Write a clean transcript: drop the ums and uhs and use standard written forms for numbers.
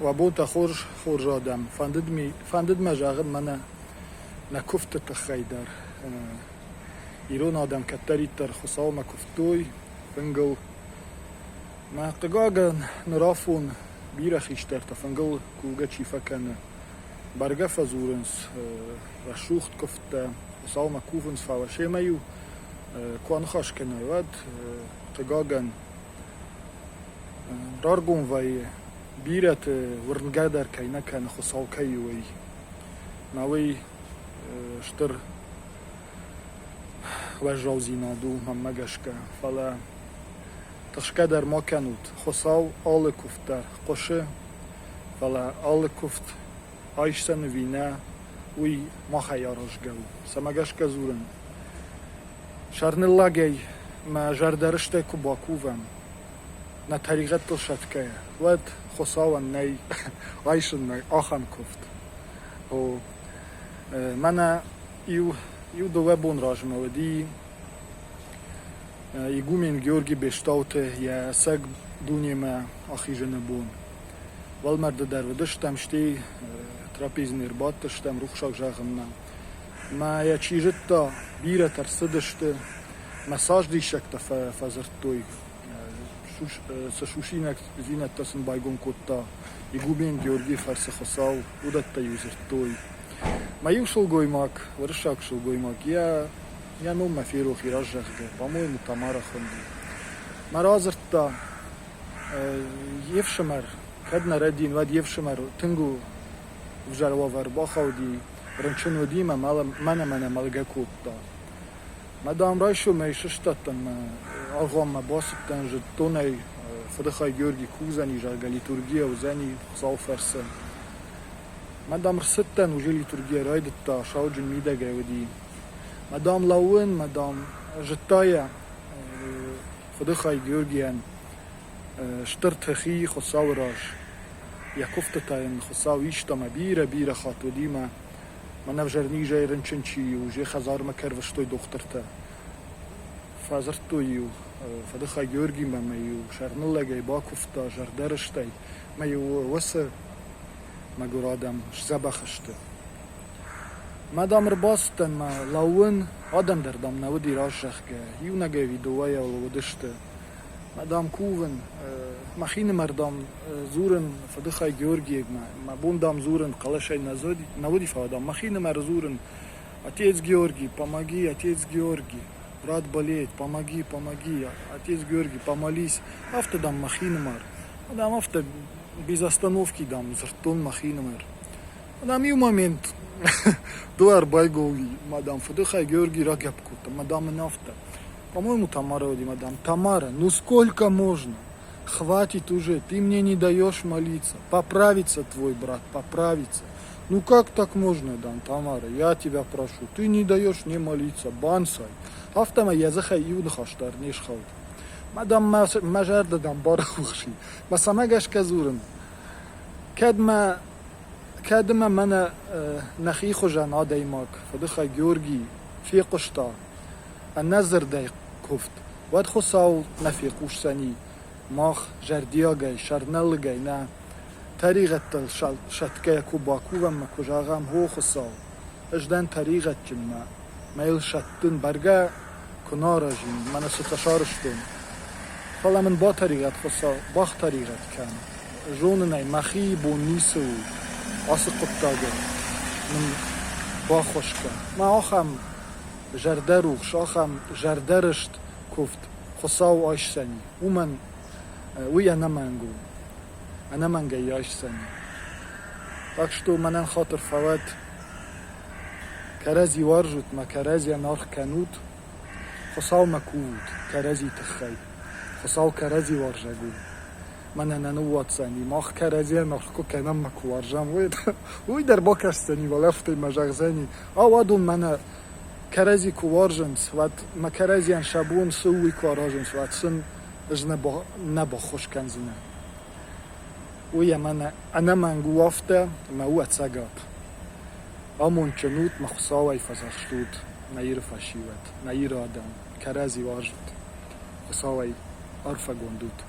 Уӕ бонтӕ хорз, хорз адӕм. Фӕндыд, ми, фӕндыд мӕ зӕгъын мӕнӕ нӕ куывдты тыххӕй дӕр. Ирон адӕм кӕддӕриддӕр Хуыцаумӕ куывтой фынгыл. Мӕ хъыгагӕн, ныр афон бирӕ хистӕртӕ фынгыл кувгӕ чи фӕкӕны, бӕргӕ фӕдзурынц рӕсугъд куывдтӕ, Хуыцаумӕ кувынц, фӕлӕ семӕ-иу куы аныхас кӕнай, уӕд, хъыгагӕн, Раргом вӕййы, бирӕты уырнгӕ дӕр кӕй нӕ кӕны, Хуыцау кӕй у, уый. Мӕ уый стыр уӕззаудзинад у мӕнмӕ гӕсгӕ. Фӕлӕ тыхсгӕ дӕр ма кӕнут, Хуыцау алы куывд дӕр хъуысы, фӕлӕ алы куывд айсдзӕн ӕви нӕ, уый махӕй аразгӕ у. Цӕмӕ гӕсгӕ дзурын? Сӕрныллӕгӕй мӕ зӕрдӕрыстӕй куы бакувӕм, нӕ тӕригъӕдтыл сӕтгӕйӕ, уӕд Хуыцауӕн нӕй айсынмӕ ахӕм куывд. О, мӕнӕ иу, иу-дыууӕ бон размӕ уыди игумен Георгий Бестауты йӕ ӕцӕг дунемӕ ахизыны бон. Уӕлмӕрды дӕр уыдыстӕм, стӕй трапезны ӕрбадтыстӕм рухсаг зӕгъынмӕ. Мӕ йӕ чи зыдта, бирӕтӕ рцыдысты, мӕ цас диссӕгтӕ фӕдзырдтой, цы сусинагдзинӕдтӕ сын байгом кодта игумен Георгийы фӕрцы Хуыцау, уыдӕттӕ-иу дзырдтой. Мӕ иу сылгоймаг, уырыссаг сылгоймаг, йӕ йӕ ном мӕ ферох и раззӕгъгӕ, по-моему, Тамара хуынди. Мӕ радзырдта, йе фсымӕр, кӕд нӕ рӕдийын, уӕд йе фсымӕр тынг ӕвзӕр уавӕр бахауди, рынчын уыди мӕ мӕнӕ-мӕнӕ мӕлгӕ кодта. Мӕ, дам, райсомӕй сыстадтӕн мӕ аргъуанмӕ бацыдтӕн, зыдтон ӕй, фыдыхай Георги кувдзӕни, зӕгъгӕ, литургия уыдзӕни Хуыцауы фӕрцы. Мӕ, дам, рцыдтӕн, уже литургия райдыдта, сауджын мидӕгӕй уыди. Мӕ, дам, лӕууын, мӕ, дам, зыдта йӕ, фыдыхай Георгийӕн стыр тых и Хуыцауы раз. Йӕ куывдтытӕ йын Хуыцау иста мӕ бирӕ-бирӕ хатт уыди мӕ мӕн ӕвзӕр низӕй рынчын чи у, йӕ хӕдзармӕ кӕй ӕрвыстой дохтыртӕ. Фӕдзырдтой-иу фыдыхай Георгимӕ мӕ-иу сӕрныллӕгӕй бакуывта зӕрдӕрыстӕй, мӕ-иу уыцы мӕгуыр адӕм сдзӕбӕх сты. Мӕ, дам, ӕрбацыдтӕн мӕ лӕууын, адӕм дӕр, дам, нӕ уыди раст зӕгъгӕ, иунӕгӕй ӕви дыууӕйӕ уыдысты. Мӕ, дам, кувын, мӕхинымӕр, дам, дзурын фыдыхай Георгиевмӕ, мӕ бон, дам, дзурын хъӕлӕсӕй нӕ уыди, фӕлӕ, дам, мӕхинымӕр дзурын, Отец Георгий, помоги, отец Георгий, брат болеет, помоги, помоги, отец Георгий, помолись. Афтӕ, дам, мӕхинымӕр. Дам, афтӕ без остановки, дам, дзырдтон мӕхинымӕр. Дам, иу момент дуар байгом и, мадам фыдыхай Георгий рагӕпп кодта, мадам ын афтӕ. По-моему, Тамара уыди, мадам. Тамара, ну сколько можно? Хватит уже, ты мне не даешь молиться. Поправится твой брат, поправится. Ну как так можно, дам, Тамара, я тебя прошу, ты не даешь мне молиться, бансай. Афтӕмӕй йӕ дзыхӕй иу ныхас дӕр не схауд. Мадам, мӕ зӕрдӕ, дам, барӕхуыхси. Мӕ цӕмӕ гӕсгӕ дзурын? Кӕд мӕ Кӕд ӕмӕ мӕнӕ нӕхи хуызӕн адӕймаг, фыдыхай Георгий, фехъуыста ӕнӕдзырдӕй куывд, уӕд Хуыцау нӕ фехъусдзӕни мах зӕрдиагӕй, сӕрныллӕгӕй нӕ тӕригъӕдтыл сӕтгӕйӕ куы бакувӕм ӕмӕ куы зӕгъӕм, О Хуыцау, ӕз дӕн тӕригъӕдджын мӕ, мӕ йыл сӕттын бӕргӕ куы нӕ аразин, мӕнӕ цытӕ сарӕзтон. Фӕлӕ мын батӕригъӕд Хуыцау, бахтӕригъӕд кӕн. Зонын ӕй, мӕхи бон ницы у ацы хъуыддагӕн мын баххуыс кӕн. Мӕ ахӕм зӕрдӕрухс, ахӕм зӕрдӕрыст куывд Хуыцау айсдзӕни, уымӕн уый ӕнӕмӕнг у, ӕнӕмӕнгӕй айсдзӕни. Так что мӕнӕн хатыр фӕуӕд, кӕрӕдзи уарзут мӕ кӕрӕдзийӕн аргъ кӕнут, Хуыцаумӕ кувут кӕрӕдзи тыххӕй. Хуыцау кӕрӕдзи уарзӕг у. Мӕнӕ нӕ ныууадздзӕни, мах кӕрӕдзийӕн аргъ куы кӕнӕм мӕ куы уарзӕм, уый дӕр бакӕсдзӕни уӕлӕрвтӕй мӕ зӕгъдзӕни, ау, адон мӕнӕ кӕрӕдзи куы уарзынц, уӕд мӕ кӕрӕдзийӕн сӕ бон цы у, уый куы аразынц, уӕд сын ӕз нӕ баххуыс кӕндзынӕн. Уый ӕмӕ ӕнӕмӕнг у афтӕ, ӕмӕ у ӕцӕгад. Амондджын ут, мӕ Хуыцауӕй фӕдзӕхст ут, нӕ Иры фӕсивӕд, нӕ Иры адӕм, кӕрӕдзи уарзут, Хуыцауӕй арфӕгонд ут.